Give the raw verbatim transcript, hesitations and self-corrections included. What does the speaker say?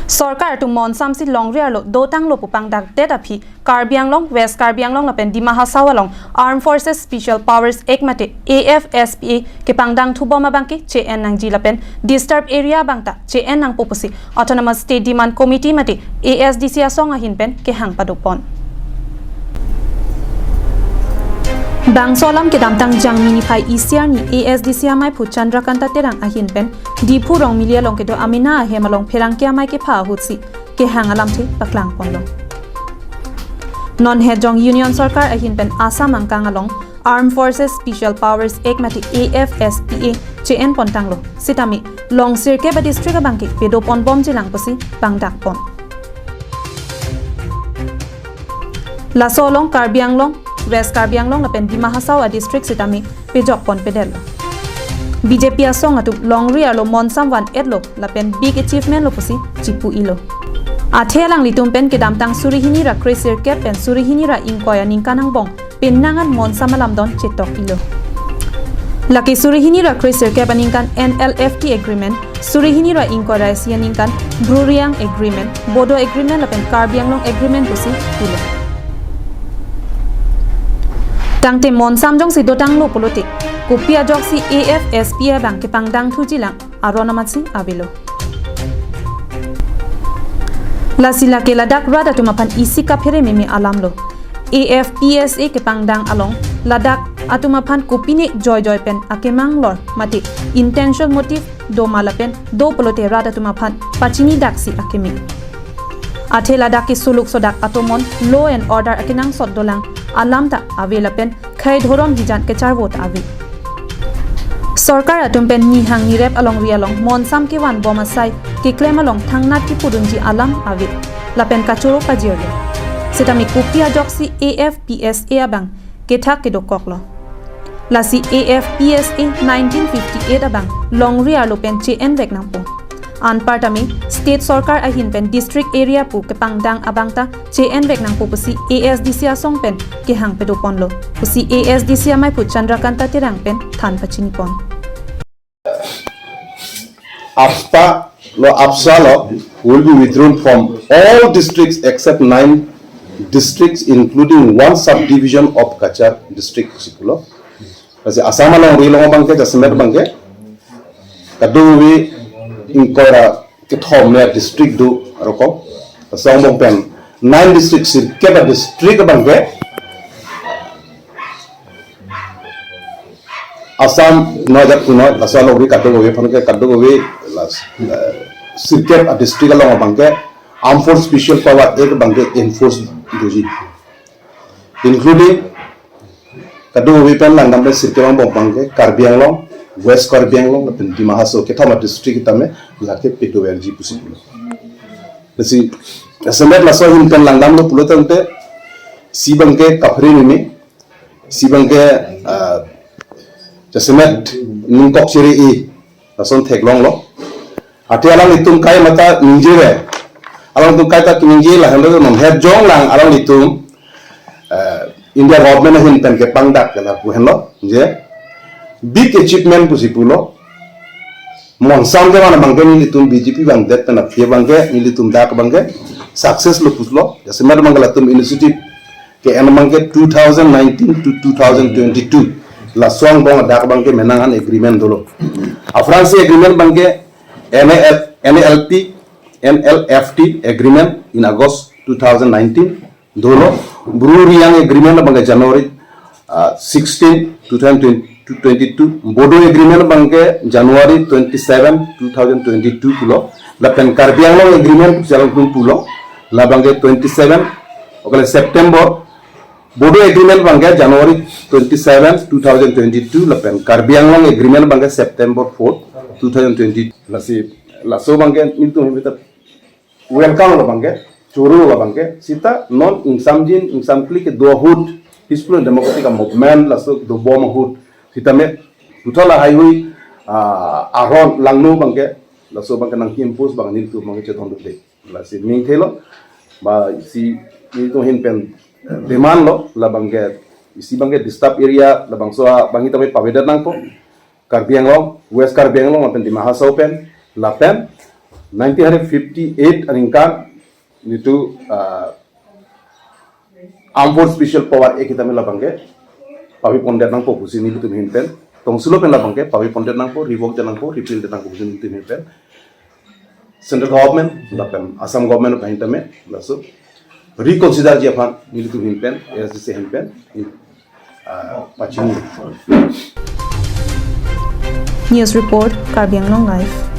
Sorkar atum monsam si longri arlo dotanglo pu pangdakdet aphi Karbi Anglong, West Karbi Anglong lapen Dima Hasao along Armed Forces Special Powers Act mate A F S P A kepangdang thubom abangke che-en nangji lapen disturbed area abangta che-en nangpo pusi Autonomous State Demand Committee mate A S D C asong ahin pen kehang padopon. Bangso alam kedamtang Jangmi niphai isi arni A S D C amei aphu Chandrakanta Terang ahin pen Diphu Rongmili along kedo amena ahem along pherangke amei kepha ahutsi kehang alamthe paklangponlo. Non hetjong Union Sorkar ahin pen Assam angkang along Armed Forces Special Powers Act mate A F S P A che-en pontanglo. Sitame long sirkep a-district abangke pedoponbomjilang pusi pangdakpon. Laso along Karbi Anglong, West Karbi Anglong lapen Dima Hasao a-district sitame pejokponpedetlo. B J P asong atum longri arlo monsam van-etlo lapen big achievement lo pusi chipu-ilo. Athe alanglitum pen kedamtang suri hini ra kre sirkep pen suri hini ra ingkoi aningkan angbong penang an monsam alamdon chetok-ilo. Lake suri hini ra kre sirkep aningkan N L F T Agreement, suri hini ra ingkoi ra isi aningkan Bru Reang Agreement, Bodo Agreement lapen Karbi Anglong Agreement pusi pulo. Tangte monsam jongsi dotanglo pulote, kopi ajoksi A F S P A abang kepangdang thujilang aron amatsi avelo. Lasi lake ladak rat atum aphan isi kaphere meme alamlo. A F P S A kepangdang along ladak atum aphan kopine joijoi pen akemang lor mate intentional motive do ma lapen do pulote rat atum aphan pachinidaksi akeme. Athe ladak ke suluk sodak atomon law and order akenangsot dolang alam ta ave lapen khei dhorom hijan kecharvo ta ave. Sorkar atum pen nihang nirep alongri along monsam kevanbom asai keklem along thangnat kepudunji alam ave lapen kachoro kajirlo. Sitame kopi ajoksi A F P S A abang kethak kedokoklo. Lasi A F P S A nineteen fifty-eight abang longri arlo pen che-envek nangpo. Anpartame state sorkar ahin pen district area pu kepangdang abangta che-envek nangpo pusi A S D C asong pen kehang pedoponlo pusi A S D C amei aphu Chandrakanta Terang pen than pachinipon. AFSPA lo, AFSPA lo will be withdrawn from all districts except nine districts, including one subdivision of Cachar district, pusi pulo. Lasi Assam alongri along abangke, jasemet abangke, kadokave ingkoi ra kethom ya district do aroko. Lasi angbong pen nine district, sirkep a-district abangke Assam noi jak kunoi, laso alongri kadokave aphan ke kadokave las, eh, sirkep a-district along abangke Armed Force Special Power Act abangke enforce doji. Including kadokave pen langdam pen sirkep angbong abangke Karbi Anglong, West Karbi Anglong lapen Dima Hasao, kethom a-district tame lake pedoverji pusi pulo. Lasi jasemet laso ahin pen langdamlo pulo tangte isi abangke kaphere meme, isi abangke, ah, jasemet ningkok chere-i lason theklonglo. Athe alanglitum kai mata ningjere. Alanglitum kaita kiningje lahenlo, non hetjong lang alanglitum, ah, India government ahin pen kepangdak ke lapu henlo je big achievement pusi pulo. Monsam kevan abangke nelitum B J P abang det pen aphi abangke nelitum dak abangke success lo pulo. Jasemet abangke latum initiative ke-en abangke two thousand nineteen to two thousand twenty-two, laso angbong adak abangke menang an agreement dolo. Aphrangsi agreement abangke N A L, N A L P, N L F T agreement in August two thousand nineteen dolo. Bru Reang agreement abangke January, ah, sixteen, two thousand twenty-two. Bodo agreement abangke January twenty-seven, two thousand twenty-two pulo. Lapen Karbi Anglong agreement pusi alangtum pulo, labangke twenty-seven, okale September. Bodo agreement abangke January twenty-seven, two thousand twenty-two, lapen Karbi Anglong agreement abangke September fourth, two thousand twenty. Lasi laso abangke nelitum hita welcome lo abangke, choro lo abangke, sita non ingsamjin ingsamkli kedo ahut, peaceful and democratic movement laso dobom ahut, sitame puthot la highway, ah, aron langno abangke, laso abangke nangki-impose abang nelitum abangke chethon dode. Lasi ning thelo, ba isi nelitum ahin pen demand lo, labangke isi abangke disturbed area, labangso abang sitame pavedet nangpo. Karbi Anglong, West Karbi Anglong lapen Dima Hasao pen, lapen Nineteen hundred fifty-eight aningkan nelitum, ah, Armed Force Special Power Act sitame labangke pavi pondet nangpo pusi nelitum ahin pen, tongsulo pen labangke pavi pondet nangpo, revoke det nangpo, repeal det nangpo pusi nelitum ahin pen, central government lapen Assam government ahin tame laso reconsider ji aphan nelitum ahin pen, A S D C ahin pen, ah, pachini. News Report, Karbi Anglong Live.